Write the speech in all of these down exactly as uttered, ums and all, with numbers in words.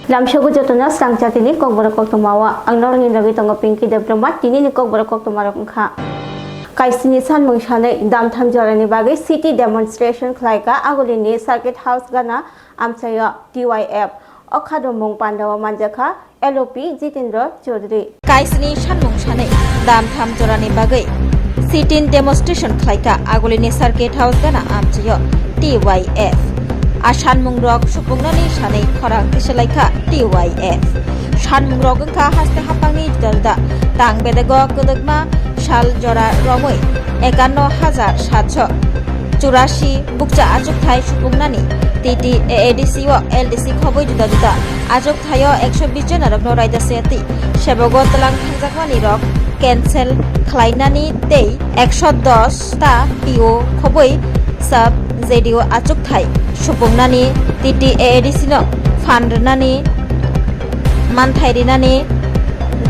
Lamsogo jotono swrang chatini kokborok koktwma o ang norokni logi tongo Pinky Debbarma. Tinini kokborok koktwma rok wngkha: Kaisini sanmung sanwi damtham jorani bagwi city demonstration khlaikha Agulini Circuit House gana amchaio T Y F. O khadumung pandao manjakha L O P Jitendra Chaudhary. Kaisini sanmung sanwi damtham jorani bagwi sit-in demonstration khlaikha Agulini Circuit House gana amchaio T Y F. A sanmung rok supungnani sanwi khorang tisalaikha T Y F. Sanmung rok wngkha haste haphangni juda juda tang bedego kwdwkma sal jora romwi ekanno hajar satso churasi bukcha achukthai supungnani T T A A D C o L D C khobwi juda juda achuk thaio ekso bis jona rokno raida se twi sebogo tlang thangjakmani rok cancel khlainani tei ekso dos ta P O khobwi sub J D O achukthai supungnani T T A A D C no phan rwnani manthai rinani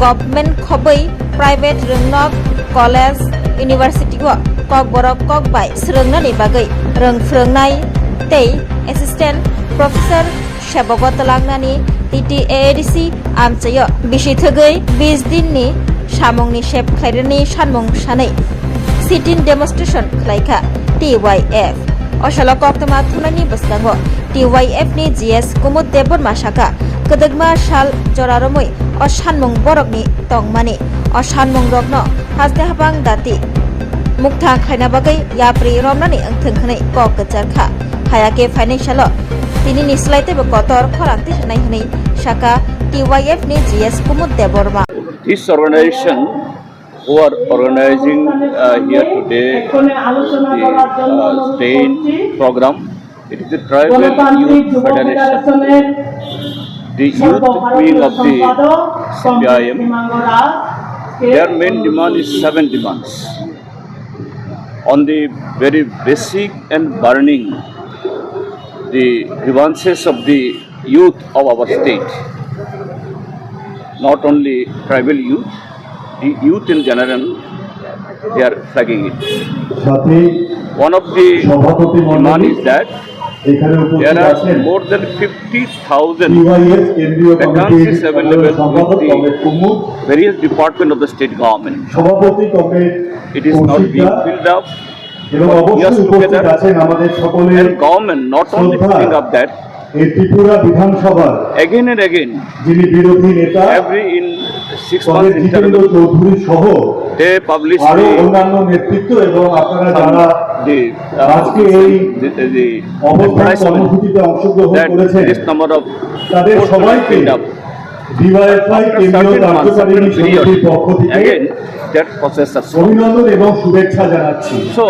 government khobwi private rwngnok college university o kokborok kok bai swrwngnani bagwi rwng phwrwngnai tei assistant professor sebogo twlangnani T T A A D C amchaio bisi thwgwi bis dinni samungni sep khlairani sanmung sanwi sit-in demonstration khlaikha T Y F. O salo koktwma thumnaini bwskango T Y F ni G S Kumud Debbarma sakha, kwdwkma sal jora romwi o sanmung borokni tongmani, o sanmung rokno haste haphang dati mukthang khlaina bagwi yapri romnani wngthwng hwnwi kok kwcharkha. Hayakhe phainai salo tinini slai teibo kotor khorang tisanai hwnwi sakha T Y F ni G S Kumud Debbarma. This organization who are organizing, uh, here today the, uh, stain program. It is the Tribal Youth Federation. The youth wing of the C P I M, their main demand is seven demands. On the very basic and burning, the grievances of the youth of our state, not only tribal youth, the youth in general, they are flagging it. সাথে One of the সভাপতি demand মণ্ডলী, is that এখানে উপস্থিত there are আছেন more than fifty thousand টিওয়াইএস কেন্দ্রীয় কমিটির vacancies available সাধারণ সম্পাদক with the comrade Kumud, various department of the state government. সভাপতি comrade It is not Kaushik being Das, filled up. এবং অবশ্যই উপস্থিত আছেন আমাদের সকলের And government not only শ্রদ্ধা, filling up that, এই ত্রিপুরা বিধানসভার again and again, যিনি বিরোধী নেতা every in six comrade months Jitendra interval, চৌধুরী সহ they publish আরো the, অন্যান্য নেতৃত্ব এবং আপনারা some, যারা the, uh, আজকে এই the, the অবস্থান advertisement কর্মসূচিতে অংশগ্রহণ that করেছেন, this number of তাদের posts will be সবাইকে filled up. ডিওয়াইএফআই After কেন্দ্রীয় certain months, কার্যকারিণী certain period, সমিতির পক্ষ থেকে again, that process has stopped. অভিনন্দন এবং শুভেচ্ছা জানাচ্ছি। So,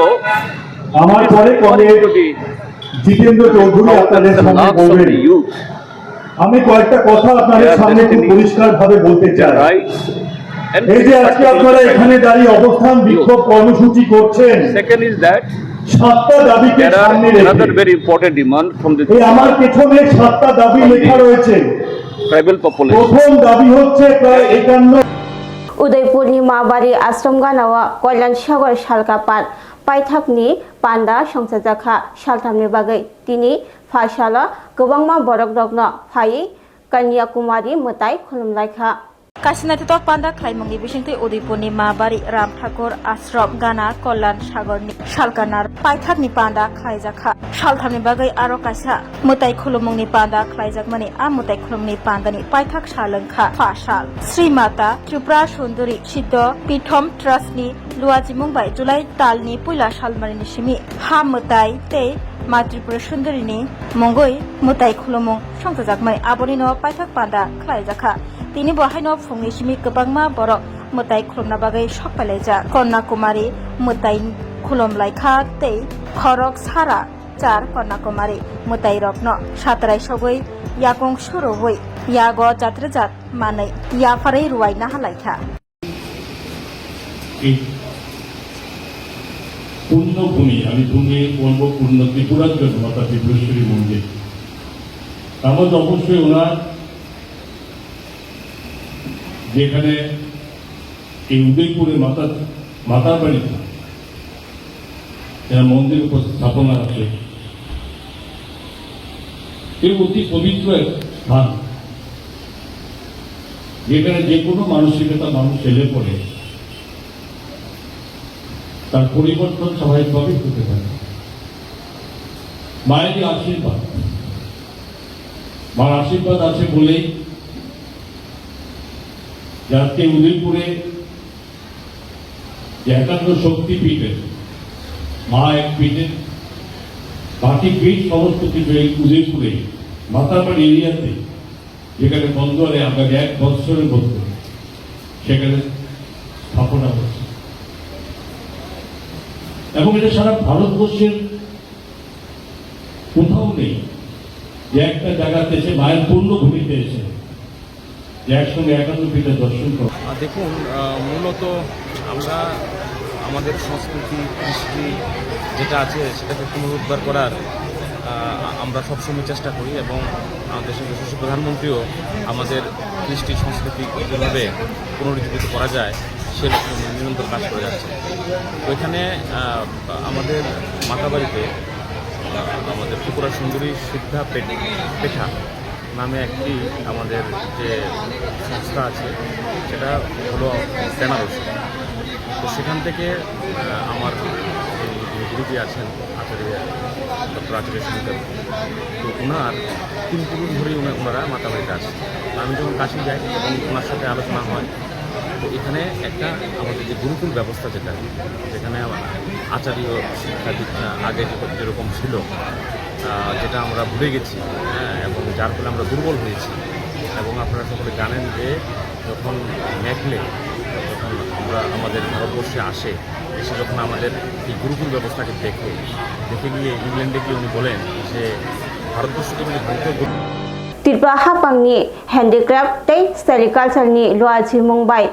আমার পরে কমরেড জিতেন্দ্র চৌধুরী আপনাদের সামনে বলবেন। আমি কয়েকটা কথা আপনাদের সামনে খুব পরিষ্কারভাবে বলতে চাই। এই যে আজকে আপনারা এখানে দাঁড়িয়ে অবস্থান বিক্ষোভ কর্মসূচি করছেন, Second is that সাতটা দাবিকে there are সামনে রেখে another very important demand from the এই আমার পেছনে সাতটা দাবি লেখা রয়েছে। Tribal population. প্রথম দাবি হচ্ছে প্রায় একান্ন Udaipurni Mabari Ashram ganao Kalyan Sagar Salka Pan paithakni panda songchajakha. Salthamni bagwi tini phaisalo kwbangma borokrokno phaiwi Kanyakumari mwtai khulumlaikha. Kaisa naithothok panda khlaimungni bisingtwi Udaipurni Mabari Ram Thakur Ashram gana Kalyan Sagarni Salkanar paithakni panda khlaijakha. Salthamni bagwi aro kaisa mwtai khulumungni panda khlaijakmani, a mwtai khulumni pandani paithak sal wngkha pha sal. Sri Mata Tripura Sundari Siddho Pitham Trustni luachimung bai July talni puila salmarini simi ha mwtai tei Ma Tripura Sundarini mungwi mwtai khulumung songchajakmani, abonino paithak panda khlaijakha. Tini bo haino phungni simi kwbangma borok mwtai khulumna bagwi sok pailaijak. Kanyakumari mwtai khulumlaikha tei khorok sara char Kanyakumari mwtairokno satrai sogwi yakung surubwi yago jatrajat manwi yapharwi ruwai nahalaikha. এই পুণ্যভূমি, আমি ভূমি বলবো পূর্ণ ত্রিপুরার জন্য, অর্থাৎ ত্রিপুরেশ্বরী মন্দির। তার মধ্যে অবশ্যই ওনার যেখানে এই উদয়পুরে মাতা, মাতার বাড়িতে এরা মন্দির উপর স্থাপনা আছে। এই অতি পবিত্র এক স্থান। যেখানে যে কোনো মানসিকতা মানুষ এলে পরে তার পরিবর্তন স্বাভাবিকভাবেই হতে পারে। মায়েরই আশীর্বাদ, মার আশীর্বাদ আছে বলেই যে আজকে উদয়পুরে যে একাত্ম শক্তিপীঠের মা এক পীঠে, বাকি পীঠ সমস্ত কিছু এই উদয়পুরে মাতারবাড়ি এরিয়াতে, যেখানে বন্দরে আগামী এক বছরের মধ্যে সেখানে স্থাপনা হচ্ছে। এবং এটা সারা ভারতবর্ষের কোথাও নেই যে একটা জায়গাতে এসে মায়ের পুণ্যভূমিতে এসে যে একসঙ্গে একাত্ম পীঠের দর্শন করা। আহ, দেখুন, আহ, মূলত আমরা আমাদের সংস্কৃতি, কৃষ্টি যেটা আছে সেটাকে পুনরুদ্ধার করার, আহ, আমরা সবসময় চেষ্টা করি এবং আমাদের দেশের যশস্বী প্রধানমন্ত্রীও আমাদের কৃষ্টি সংস্কৃতি কীভাবে পুনরুজ্জীবিত করা যায় সে লক্ষ্যে উনি নিরন্তর কাজ করে যাচ্ছেন। তো এখানে, আহ, আমাদের মাতাবাড়িতে, আহ, আমাদের ত্রিপুরা সুন্দরী সিদ্ধা পে-, পেঠা নামে একটি আমাদের যে সংস্থা আছে, সেটা হলো বেনারস। তো সেখান থেকে, আহ, আমার এই যে গুরুজি আছেন, আচার্য, ডক্টর আচার্য শঙ্কর, তো ওনার তিন পুরুষ ধরেই ওনা-, ওনারা মাতাবাড়িতে আছেন। তো আমি যখন কাশি যাই, তখন ওনার সাথে আলোচনা হয়। তো এখানে একটা আমাদের যে গুরুকুল ব্যবস্থা যেটা, যেখানে আমার আচার্য শিক্ষা দীক্ষা আগে যে-, যেরকম ছিল, আহ, যেটা আমরা ভুলে গেছি, হ্যাঁ, এবং যার ফলে আমরা দুর্বল হয়েছি। এবং আপনারা সকলে জানেন যে যখন ম্যাকলে, যখন আমরা, আমাদের ভারতবর্ষে আসে, এসে যখন আমাদের এই গুরুকুল ব্যবস্থাকে দেখে, দেখে গিয়ে ইংল্যান্ডে গিয়ে উনি বলেন যে ভারতবর্ষকে যদি ভাঙতে Tripura hapangni handicraft tei sericulture ni luachimung bai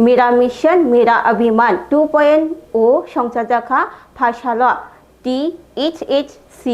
Mira Mission, Mira Abhiman two point o songchajakha pha salo T H H C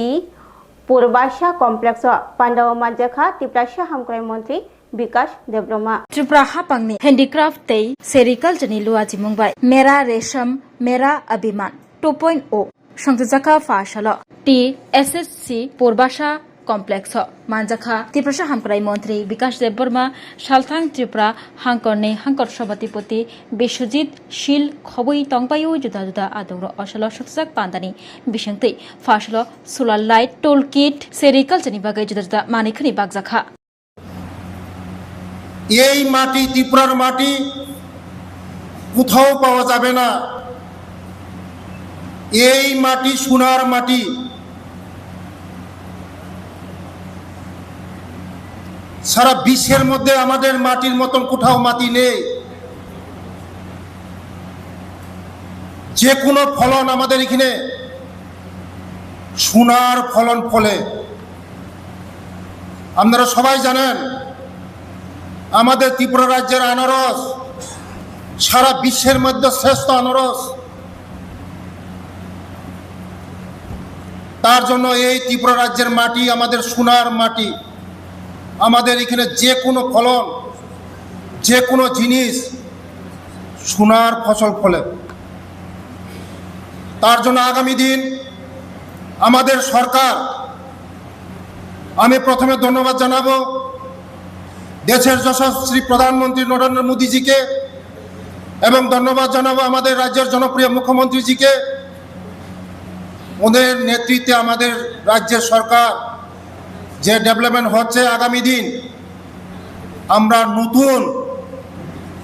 Purbasha Complex o pandao manjakha Tiprasa Hamkrai Montri Bikash Debbarma. Tripura hapangni handicraft tei sericulture ni luachimung bai Mera Resham Mera Abhiman two point o songchajakha pha salo T S S C Purbasha Complex o manjakha Tiprasa Hamkrai Montri Bikash Debbarma. Salthang Tripura hangkorni hangkor Sabhapati Biswajit Sil khobwi tongbaio juda juda adongrok osalo songchajak pandani bisingtwi pha salo solar light, tool kit, sericulture ni bagwi juda juda manwi khani bakjakha. এই মাটি ত্রিপুরার মাটি, কোথাও পাওয়া যাবে না। এই মাটি সোনার মাটি। সারা বিশ্বের মধ্যে আমাদের মাটির মতন কোথাও মাটি নেই। যে কোনো ফলন আমাদের এখানে সোনার ফলন ফলে। আপনারা সবাই জানেন, আমাদের ত্রিপুরা রাজ্যের আনারস সারা বিশ্বের মধ্যে শ্রেষ্ঠ আনারস। তার জন্য এই ত্রিপুরা রাজ্যের মাটি আমাদের সোনার মাটি। আমাদের এখানে যে কোনো ফলন, যে কোনো জিনিস সোনার ফসল ফলে। তার জন্য আগামী দিন আমাদের সরকার, আমি প্রথমে ধন্যবাদ জানাবো দেশের যশস্বী প্রধানমন্ত্রী নরেন্দ্র মোদীজিকে এবং ধন্যবাদ জানাবো আমাদের রাজ্যের জনপ্রিয় মুখ্যমন্ত্রীজিকে। ওদের নেতৃত্বে আমাদের রাজ্যের সরকার যে ডেভেলপমেন্ট হচ্ছে, আগামী দিন আমরা নতুন,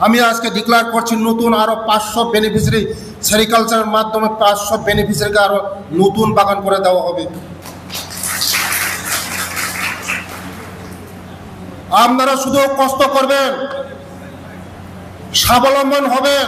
আমি আজকে ডিক্লেয়ার করছি, নতুন আরো পাঁচশো বেনিফিশিয়ারি, সেরিকালচারের মাধ্যমে পাঁচশো বেনিফিশিয়ারিকে আরো নতুন বাগান করে দেওয়া হবে। আপনারা শুধু কষ্ট করবেন, স্বাবলম্বন হবেন।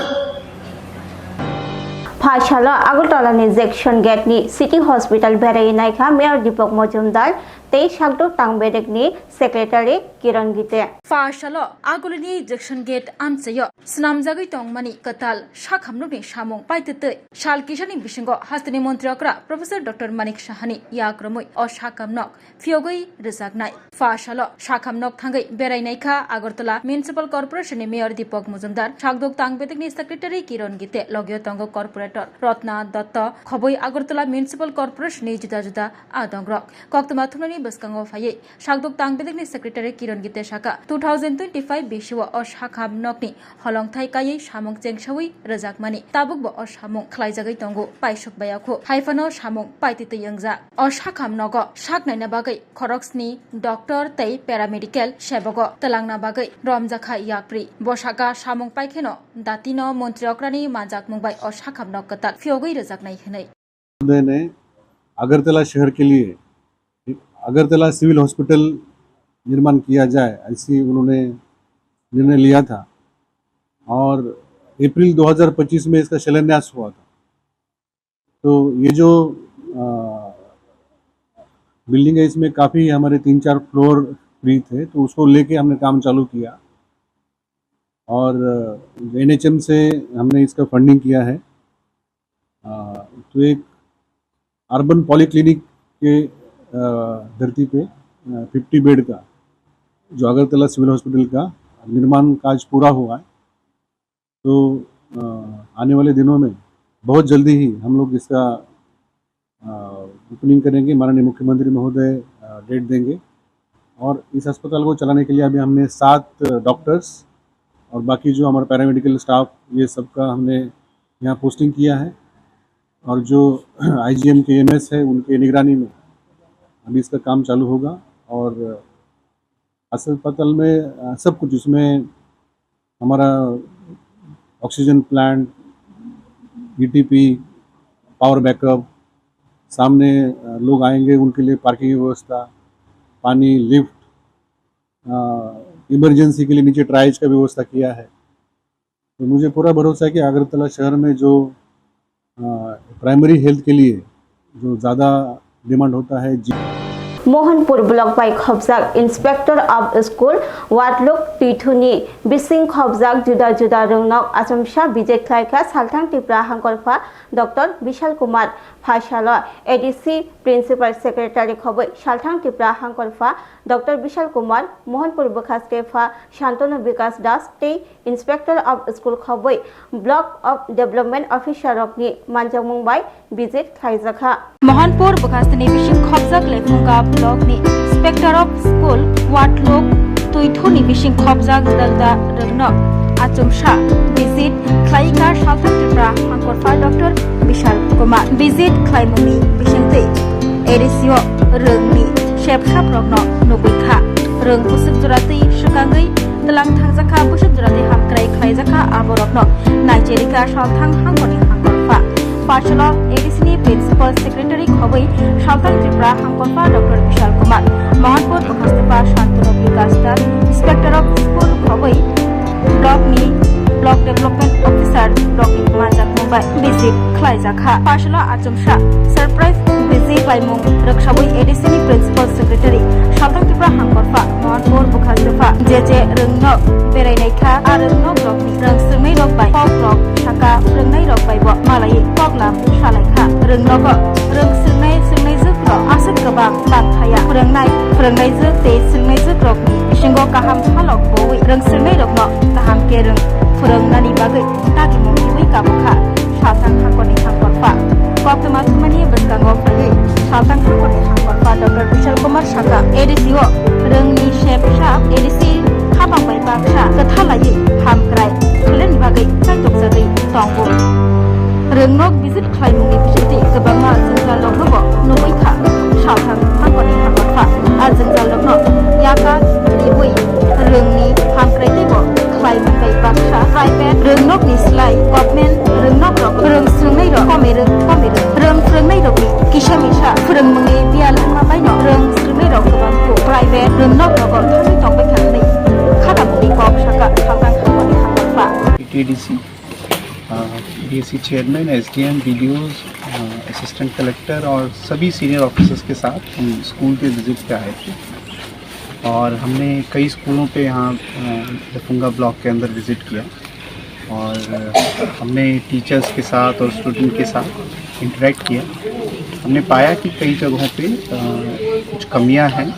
Phasalo Agartala ni Junction Gate ni City Hospital berai naikha Mayor Deepak Majumdar tei Sakdor Tang Bedek ni Secretary Kiran Gite. Phasalo Agulini Junction Gate amchaio swnamjagwi tongmani kwtal sakhamnokni samung paitwtwi sal kisani bisingo hasteni montri okra Professor Doctor Manik Sahani yak romwi o sakhamnok phiyogwi rwjaknai. Phasalo sakhamnok thangwi berai naikha Agartala Municipal Corporation ni Mayor Deepak Majumdar, Sakdok Tang Bedek ni Secretary Kiran Gite, logio tongo Corporator Ratna Dutta, khobwi Agartala Municipal Corporation ni juda juda adongrok. Koktwma thumnani Bwskango phaiwi Sakduk Tang Bedekni Secretary Kiron Gite saka, two thousand twenty-five bisio o sakham nokni holongthai kaiwi samung chengsawi rwjakmani, tabukbo o samung khlaijagwi tongo, paisuk bayakhu, haiphano samung paititwi wngjak. O sakham nogo sak naina bagwi khoroksni doctor tei paramedical sebogo twlangna bagwi romjakha yapri. Bo saka samung paikheno datino montri okrani manjakmung bai o sakham nok kwtal phiyogwi rwjaknai hwnwi. महोदय ने अगरतला शहर के लिए Agartala civil hospital निर्माण किया जाए, ऐसी उन्होंने निर्णय लिया था और अप्रैल दो हज़ार पच्चीस में इसका शिलान्यास हुआ था। तो ये जो बिल्डिंग है, इसमें काफ़ी हमारे तीन चार फ्लोर फ्री थे, तो उसको लेके हमने काम चालू किया और एनएचएम से हमने इसका फंडिंग किया है। अ, तो एक अर्बन पॉलीक्लिनिक के, अ, धरती पे, अ, फिफ्टी बेड का, जो अगरतला सिविल हॉस्पिटल का निर्माण कार्य पूरा हुआ है, तो, अ, आने वाले दिनों में बहुत जल्दी ही हम लोग इसका, अ, ओपनिंग करेंगे। माननीय मुख्यमंत्री महोदय, अ, डेट देंगे और इस अस्पताल को चलाने के लिए अभी हमने सात डॉक्टर्स और बाकी जो हमारा पैरामेडिकल स्टाफ, ये सबका हमने यहाँ पोस्टिंग किया है और जो आईजीएम के एमएस है, उनके निगरानी में अभी इसका काम चालू होगा और अस्पताल में, अ, सब कुछ, इसमें हमारा oxygen plant, ETP, power backup, सामने, अ, लोग आएंगे, उनके लिए पार्किंग की व्यवस्था, पानी, लिफ्ट, अ, इमरजेंसी के लिए नीचे ट्राइज का व्यवस्था किया है। तो मुझे पूरा भरोसा है कि अगरतला शहर में जो, अ, प्राइमरी हेल्थ के लिए जो ज़्यादा डिमांड होता है, जी। Mohanpur block bai khobjak Inspector of School Watluk Twithuni bising khobjak juda juda rwngnok achomsa visit khlaikha Salthang Tripura hangkorpha Doctor Bishal Kumar. Phaisalo A D C Principal Secretary khobwi Salthang Tripura hangkorpha Doctor Bishal Kumar, Mohanpur bwkhaste pha Shantanu Bikash Das tei Inspector of School khobwi Block of Development Officer rokni manjakmung bai visit khlaijakha. Mohanpur bwkhasteni bising khobjak Lephunga Block ni Inspector of School Watluk Twithuni bising khobjak juda juda rwngnok achomsa visit khlaika Salthang Tripura hangkorpha Doctor Bishal Kumar. Visit khlaimungni bisingtwi A D C o rwngni sepsap rokno nugwi kha. Rwng bwswk jora twi swkangwi twlang thangjakha, bwswk jora twi hamkrai khlaijakha, aborokno naicherika Salthang hangkorni hangkorpha. Phaisalo A D C ni Principal Secretary khobwi Salthang Tripura hangkorpha Doctor Bishal Kumar, Mohanpur bwkhastepha Shantanu Bikash Das, Inspector of School khobwi Block ni Block Development Officer rokni manjakmung bai visit khlaijakha. Phaisalo achomsa surprise visit khlaimung rwksawi A D C ni Principal Secretary Salthang Tripura hangkorpha Mohanpur bwkhastepha je je rwngnok berai naikha, a rwngnok rokni rwng swrwngnai rok bai kok rok saka, phwrwngnai rok bai bo malaiwi koklam salaikha. Rwngnogo rwng swrwngnai swrwngnaijwk rok aswk kwbang bangthaya. Phwrwngnai, phwrwngnaijwk tei swrwngnaijwk rokni bisingo kaham halok bowi rwng swrwngnairokno kaham khe rwng phwrwngnani bagwi dagimung riwi kabukha Salthang hangkorni hangkorpha. Koktwma thumani bwskango phaiwi Salthang hangkorni hangkorpha Doctor Bishal Kumar saka, A D C o rwngni sep sap A D C khapang bai baksa kwthalaiwi hamkrai khlainani bagwi kaitok jagwi tongo. Rwngnok visit khlaimungni bisingtwi kwbangma jwngjal rokno bo nugwi kha Salthang hangkorni hangkorpha. A jwngjal rokno yakar riwi rwngni hamkrai teibo khlaimung bai baksa private rwngnokni slai government rwngnok rok rwng swrwngnai rok kome rwng kome rwng rwng swrwngnai rokni kisa misa phwrwngmungni biyal wngma baino rwng swrwngnai rok kwbang kuk private rwngnok rogo thangwi tongbai kha hwnwi kha tabukni kok saka Salthang hangkorni hangkorpha. T D C, a, D C chairman, S D M, B D Os, a, assistant collector और सभी senior officers के साथ हम स्कूल के विजिट पे आए थे और हमने कई स्कूलों पे यहाँ, अ, लफुंगा ब्लॉक के अंदर विजिट किया और, अ, हमने टीचर्स के साथ और स्टूडेंट के साथ इंटरेक्ट किया। हमने पाया कि कई जगहों पे, अ, कुछ कमियां हैं,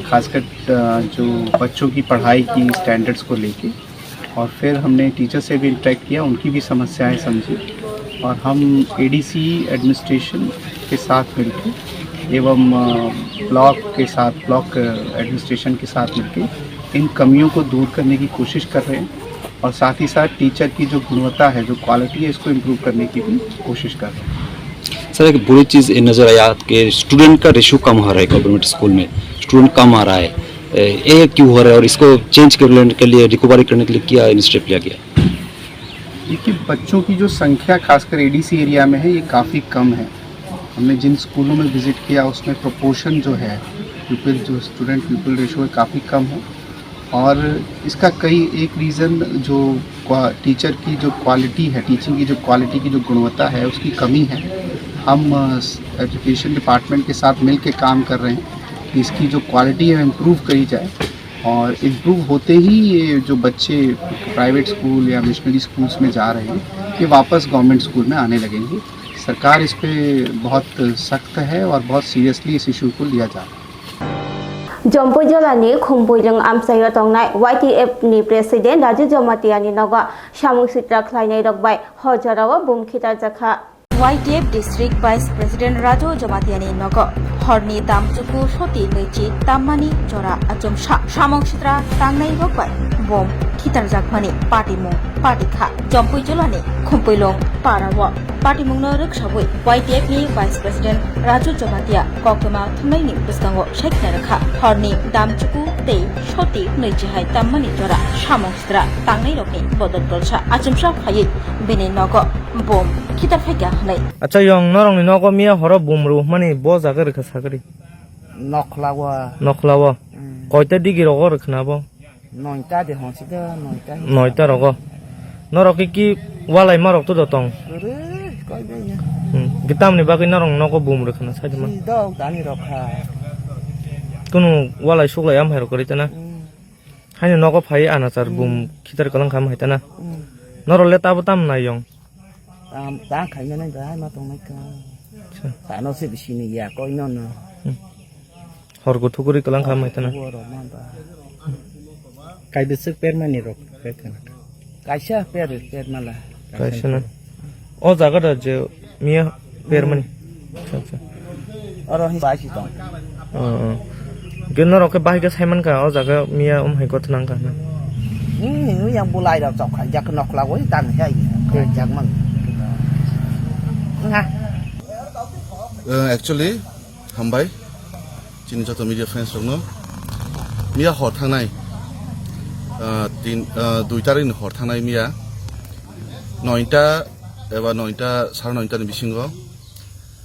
खासकर, अ, जो बच्चों की पढ़ाई की स्टैंडर्ड्स को लेके। और फिर हमने टीचर से भी इंटरेक्ट किया, उनकी भी समस्याएं समझी और हम एडीसी एडमिनिस्ट्रेशन के साथ मिलकर एवं, अ, ब्लॉक के साथ, ब्लॉक, अ, एडमिनिस्ट्रेशन के साथ मिलके इन कमियों को दूर करने की कोशिश कर रहे हैं और साथ ही साथ टीचर की जो गुणवत्ता है, जो क्वालिटी है, इसको इम्प्रूव करने की भी कोशिश कर रहे हैं। सर, एक बुरी चीज़ ये नज़र आई आपके, स्टूडेंट का रेशियो कम हो रहा है गवर्नमेंट स्कूल में, स्टूडेंट कम आ रहा है, ए, ये क्यों हो रहा है और इसको चेंज करने के लिए, रिकवरी करने के लिए क्या स्टेप लिया गया? देखिए, बच्चों की जो संख्या खासकर एडीसी एरिया में है, ये काफ़ी कम है। हमने जिन स्कूलों में विजिट किया, उसमें प्रोपोर्शन जो है, प्यूपिल, जो स्टूडेंट प्यूपिल रेशियो है, काफ़ी कम है। और इसका कई एक रीज़न जो क्वा-, टीचर की जो क्वालिटी है, टीचिंग की जो क्वालिटी की जो गुणवत्ता है, उसकी कमी है। हम, अ, स-, एजुकेशन डिपार्टमेंट के साथ मिल के काम कर रहे हैं कि इसकी जो क्वालिटी है, इम्प्रूव करी जाए। और इम्प्रूव होते ही ये जो बच्चे प्राइवेट स्कूल या मिशनरी स्कूल्स में जा रहे हैं, ये वापस गवर्नमेंट स्कूल में आने लगेंगे। सरकार इस पे बहुत सख्त है और बहुत सीरियसली इस इशू को लिया जा रहा है। Jampui jilani Khumpuilwng amchaio tongnai Y T F ni president Raju Jamatia ni nogo samung sitra khlainai rok bai hor jorao bum khitarjakha. Y T F District Vice President Raju Jamatia ni nogo horni damchuku soti nwichi tammani jora achomsa samung sitra tangnai rok bai bom khitarjakmani patimung patikha. Jampui jilani Khumpuilwng parao patimungno rwksawi Y T F ni Vice President Raju Jamatia koktwma thumnaini bwskango saikna rwkha. Horni damchuku tei soti nwichi hai tammani jora samung sitra tangnai rokni bodol tolsa achomsa phaiwi bini nogo bom khitar phaikha hwnwi. Acha yong, norokni nogo miya horo bum rwmani bo jaga rwkha sagri? Nokhla o. Nokhla o? Mm. Koita digi rogo rwkhna bo? Noita de honsi de, noita. Noita rogo. Norok ki, ki walai marok to dotong? Kwrwi, koi bai ya. Hmm. Ki tamni bagwi norok nogo bum rwkhna saidi man? Si dok dani rok kha. Kunu walai suklai am hai rok kwrwi tana? Mm. Haino nogo phai anachar bum khitar kwlang kham hai tana. Mm. Norok le tabo tam nai yong? Tam, tam khaina nai ba, hai ma tong nai ka. Acha. Tano se bisi ni ya koi no no. Hmm. Hor go thukuri kwlang kham hai tana. Hor go thukuri rok ma ba. Kai bisik permani rok pe kana. Kaisa per, per mala. Kaisa na. O jaga da je miya permani. Acha, acha. Oro hi bai si tong. Oh, oh. Ke norok ke bahai ke saiman ka, o jaga miya um hai kotha nang ka na. Hmm, yang bulai rok chok khai jak nok la woi tan hai. Jak mang. Nga. Eh, actually, hambai. Chini joto media friends rokno. Miya hor thangnai. Ah, tin, ah, dui tarik ni hor thangnai miya. Noita eba noita, sare noita ni bisingo.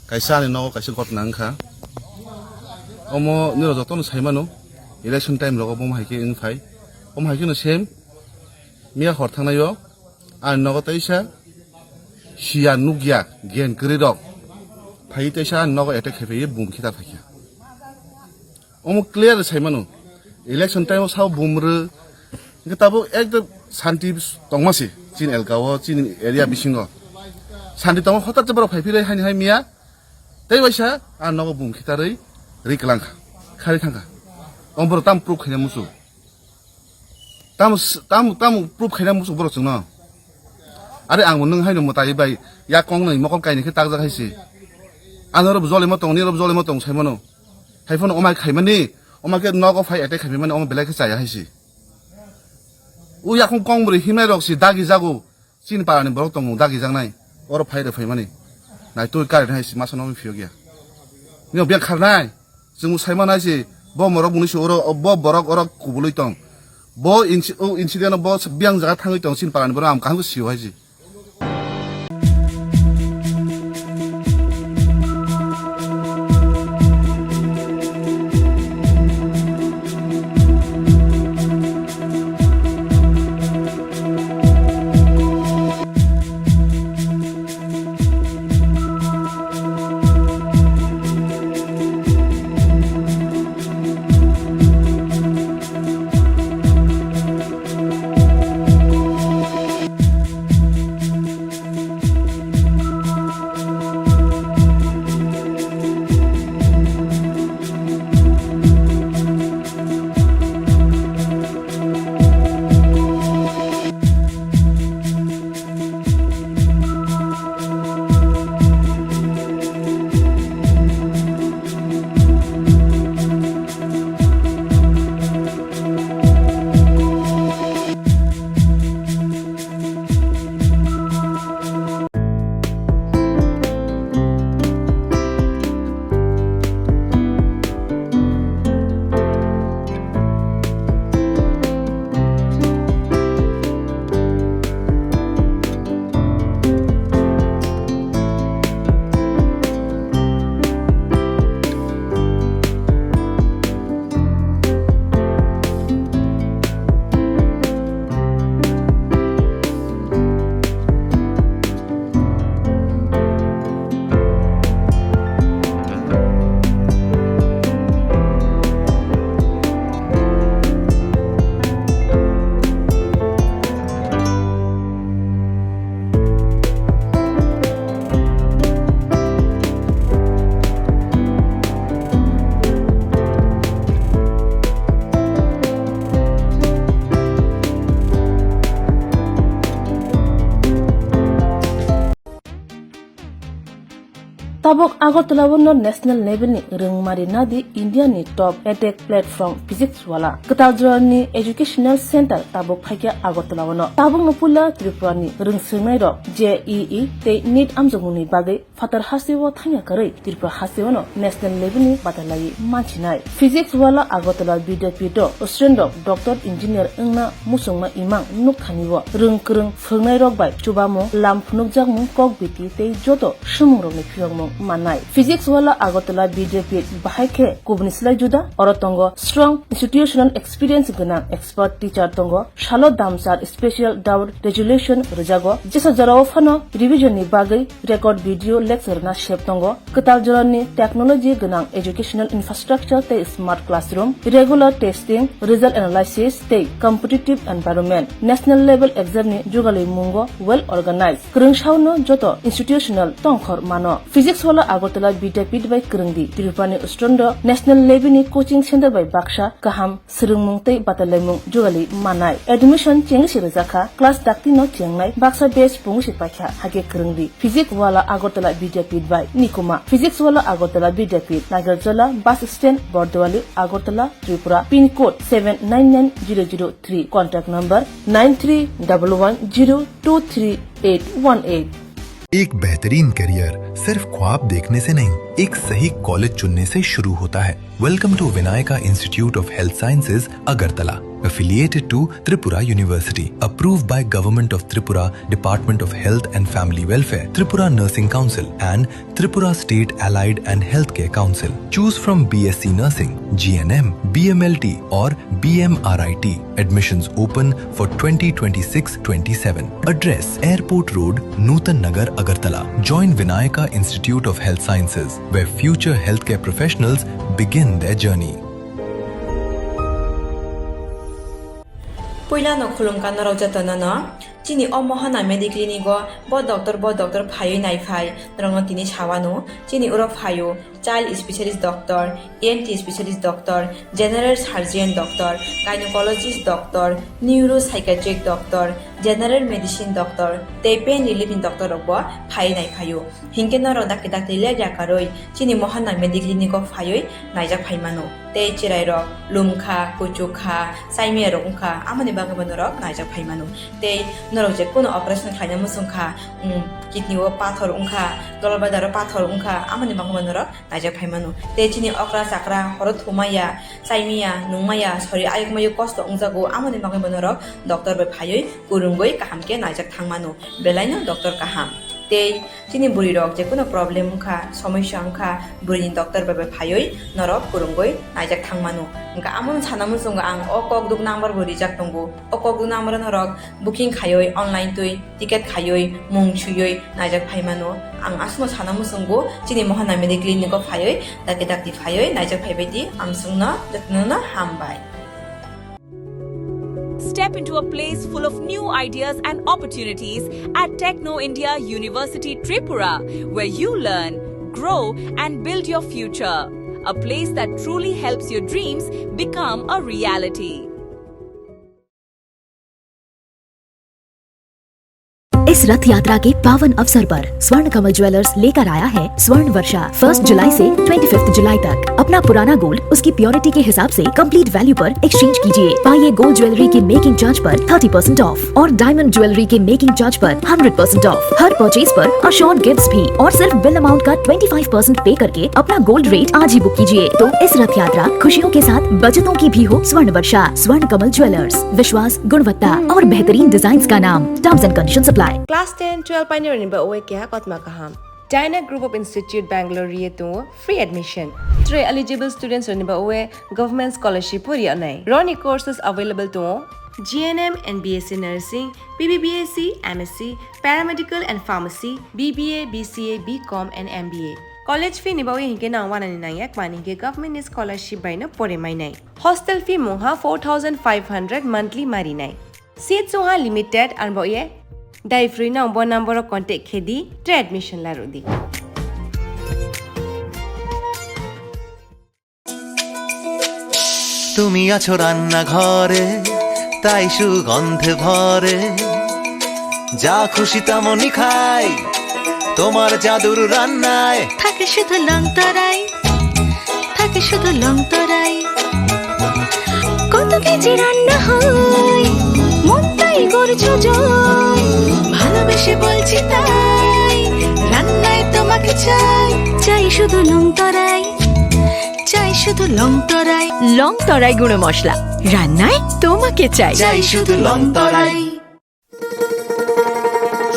Kaisa ani nogo kaisa ghotna wngkha. Omo nirok jotono sai mano, election time rogo bo hai khe wng phai. Omo hai kheno same, miya hor thangnai o ani nogo teisa siya nukya gen kwrwi rok phai teisa ani nogo attack khai phai bum khitar phaikha. Omo clear sai mano. Election time o sao bumrw. Hingke tabuk ekdom santi tongma se chini elka o, chini area bisingo. Santi tongma hothat se borok phai philai haini hai miya. Tei waisa a nogo bum khitarwi ri kwlangkha. Khari thangkha. Omo borok tam proof khaina musu. Tam, tam, tam proof khaina musu borok chwngno. Are ang bo nwng haino mwtai bai yak kong nai mokol kainwi khe takjak hai se. Ano robo jolima tong, ni robo jolima tong sai mano. Hai phano omai khaimani, omai khe nogo phai attack khaimani, omo belai khe chaya hai se. O yakung kong bwrwi himnai rok se dagi jago, chini para ni borok tongmung dagi jaknai, oro phai rw phaimani. Nai twi current hai se masa no phiyok ya. Ni biyang kharnai, chwng sai manai se, bo morok mwnwi se oro, bo borok oro kubului tong. Bo inci-, o incident o bo biyang jaga thangwi tong, chini para ni borok ang kaham khe sio hai se. Tabuk Agartala o no national level ni rwngmari nadi India ni top edtech platform Physics Wala. Kwtal jora ni educational center tabuk phaikha Agartala o no. Tabuk no puila Tripura ni rwngswngnai rok J E E tei NEET amjokmung ni bagwi phatar hasteo thangya kwrwi Tripura hasteo no national level ni batalai manchinai. Physics Wala Agartala Vidyapith o student rok doctor engineer wngna muchungma imang nukthani o rwng kwrwng phwrwngnairok bai chubamung, lam phunukjakmung, kok biti tei joto swimungrokni phiyokmung mannai. Physics Wala Agartala Vidyapith bahai khe kubuni slai juda, oro tongo strong institutional experience gwnang expert teacher tongo, salo damsar special doubt resolution rwjago, jesa jorao phano revision ni bagwi record video lecture na sep tongo, kwtal jorani technology gwnang educational infrastructure tei smart classroom, regular testing, result analysis tei competitive environment, national level exam ni jugalwi mungo well organized. Kwrwngsao no joto institutional tongkhor mano. Physics Wala Agartala Vidyapith bai kwrwngdi. Tripura ni student rok national level ni coaching center bai baksa kaham swrwngmung tei batalaimung jugalwi manai. Admission chengsi rwjakha, class dakti no chengnai, baksa batch pungsi paikha, hakhe kwrwngdi. Physics Wala Agartala Vidyapith bai nikuma. Physics Wala Agartala Vidyapith, Nagarjala, bus stand, Bordowali, Agartala, Tripura, pin code seven nine nine zero zero three, contact number nine three double one zero two three eight one eight. एक बेहतरीन करियर सिर्फ ख्वाब देखने से नहीं, एक सही कॉलेज चुनने से शुरू होता है। Welcome to Vinayaka Institute of Health Sciences, Agartala, affiliated to Tripura University, approved by Government of Tripura, Department of Health and Family Welfare, Tripura Nursing Council and Tripura State Allied and Healthcare Council. Choose from B S C Nursing, G N M, B M L T or B M R I T. Admissions open for twenty twenty-six twenty-seven. Address: Airport Road, Nutan Nagar, Agartala. Join Vinayaka Institute of Health Sciences, where future healthcare professionals begin their journey. Puila no khulumkha norok jotono no. Chini o Mohana Mediclinic o bo doctor, bo doctor phaiwi naiphai norokno tini sawano. Chini uro phaio child specialist doctor, E N T specialist doctor, general surgeon doctor, gynecologist doctor, neuropsychiatric doctor, general medicine doctor tei pain relief ni doctor rok bo phaiwi naiphaio. Hinkhe norok dakti dakti leg yakarwi chini Mohana Mediclinic o phaiwi naijak phaimano. Tei chwrairok lumkha, kuchukha, saimiyarok wngkha, amoni bagwi bo norok naijak phaimano. Tei norok je kuno operation khlaina muchungkha, um, kidney o pathor wngkha, dolbadaro pathor wngkha, amoni bagwi bo norok naijak phaimano. Tei chini okra chakra horo thumaya, saimiya, nungmaya, sori ayukmayo kosto wngjago, amoni bagwi bo norok doctor bai phaiwi kwrwngwi kaham khe naijak thangmano. Belaino doctor kaham. Tei chini bwrwi rok je kuno problem wngkha, somosya wngkha, bwrwini doctor bai bai phaiwi norok kwrwngwi naijak thangmano. Wngkha amono sana muchungo ang o kokduk number bo rijak tongo. O kokduk number o norok booking khaiwi online twi ticket khaiwi mung swiwi naijak phaimano. Ang aswkno sana muchungo chini Mohana Mediclinic o phaiwi dakti dakti phaiwi naijak phaibaidi, ang chwngno jotono hambai. Step into a place full of new ideas and opportunities at Techno India University Tripura, where you learn, grow, and build your future. A place that truly helps your dreams become a reality. इस रथ यात्रा के पावन अवसर पर स्वर्ण कमल ज्वेलर्स लेकर आया है स्वर्ण वर्षा। फर्स्ट जुलाई से ट्वेंटी फिफ्थ जुलाई तक अपना पुराना गोल्ड उसकी प्योरिटी के हिसाब से कंप्लीट वैल्यू पर एक्सचेंज कीजिए। पाइए गोल्ड ज्वेलरी की मेकिंग चार्ज पर थर्टी परसेंट ऑफ और डायमंड ज्वेलरी के मेकिंग चार्ज पर हंड्रेड परसेंट ऑफ। हर परचेज पर अश्योर्ड गिफ्ट्स भी और सिर्फ बिल अमाउंट का ट्वेंटी फाइव परसेंट पे करके अपना गोल्ड रेट आज ही बुक कीजिए। तो इस रथ यात्रा खुशियों के साथ बचतों की भी हो। स्वर्ण वर्षा, स्वर्ण कमल ज्वेलर्स, विश्वास, गुणवत्ता और बेहतरीन डिजाइन्स का नाम। Terms and conditions apply. Class ten, twelve painirokni bagwi keha kotma kaham. Dyna Group of Institute Bangalore ri tongo free admission. Tei eligible students rokni bagwi government scholarship bo rwnai. Roni courses available tongo G N M and B S C Nursing, B B B S C, M S C, Paramedical and Pharmacy, B B A, B C A, B Com and M B A. College fee ni bagwi hinkhe nang wanani nangya, kmani hinkhe government ni scholarship bai no pore mainai. Hostel fee mungha four thousand five hundred monthly marinai. Seat songha limited, arbo ye dai free no bo number o contact khedi, tei admission larudi. তুমি আছো রান্নাঘরে, তাই সুগন্ধে ভরে। যা খুশি তেমনই খাই, তোমার জাদুর রান্নায়। থাক শুধু লং তরাই, থাকে শুধু লং তরাই। কত কেজি রান্না হয়, মনটাই করছো জয়। ভালোবেসে বলছি তাই, রান্নায় তোমাকে চাই। চাই শুধু লং তরাই, চাই শুধু লং তরাই। লং তরাই গুঁড়ো মশলা, রান্নায় তোমাকে চাই। চাই শুধু লং তরাই।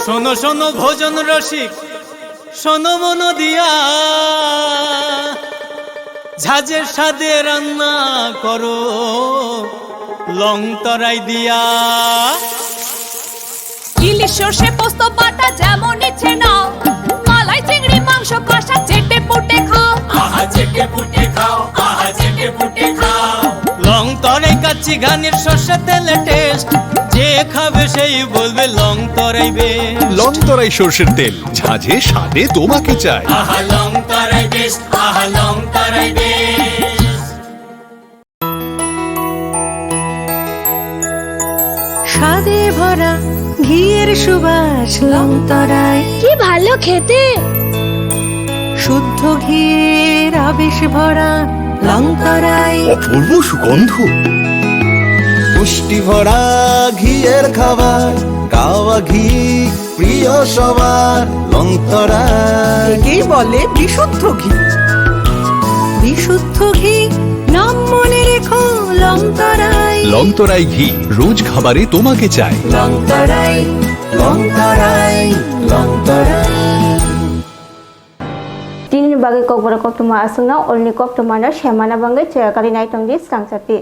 শোনো শোনো ভোজন রসিক, শোনো মন দিয়া, ঝাঁঝের স্বাদে রান্না করো লং তরাই দিয়া। ইলিশ সর্ষে পোস্ত বাটা যেমন ইচ্ছে নাও, মালাই চিংড়ি মাংস কষা চেটে পুটে খাও। আহা চেটে পুটে খাও, আহা চেটে পুটে খাও। লং তরাই কাচ্চি ঘানির সর্ষে তেলে টেস্ট, যে খাবে সেই বলবে লং তরাই বেশ। লং তরাই সর্ষের তেল, ঝাঁঝে স্বাদে তোমাকে চাই। আহা লং তরাই বেশ, আহা লং তরাই বেশ। স্বাদে ভরা ঘিয়ের সুবাস লং তরাই। কি ভালো খেতে! শুদ্ধ ঘিয়ের আবেশ ভরা লং তরাই। অপূর্ব সুগন্ধ। পুষ্টি ভরা ঘিয়ের খাবার, কাওয়া ঘি প্রিয় সবার লং তরাই। একেই বলে বিশুদ্ধ ঘি। বিশুদ্ধ ঘি, নাম মনে রেখো লং তরাই। লং তরাই ঘি, রোজ খাবারে তোমাকে চাই। লং তরাই, লং তরাই, লং তরাই। Tini ni bagwi kokborok koktwma aswkno, olni koktwmano semana bagwi chaya kari naitongdi swrangsa twi.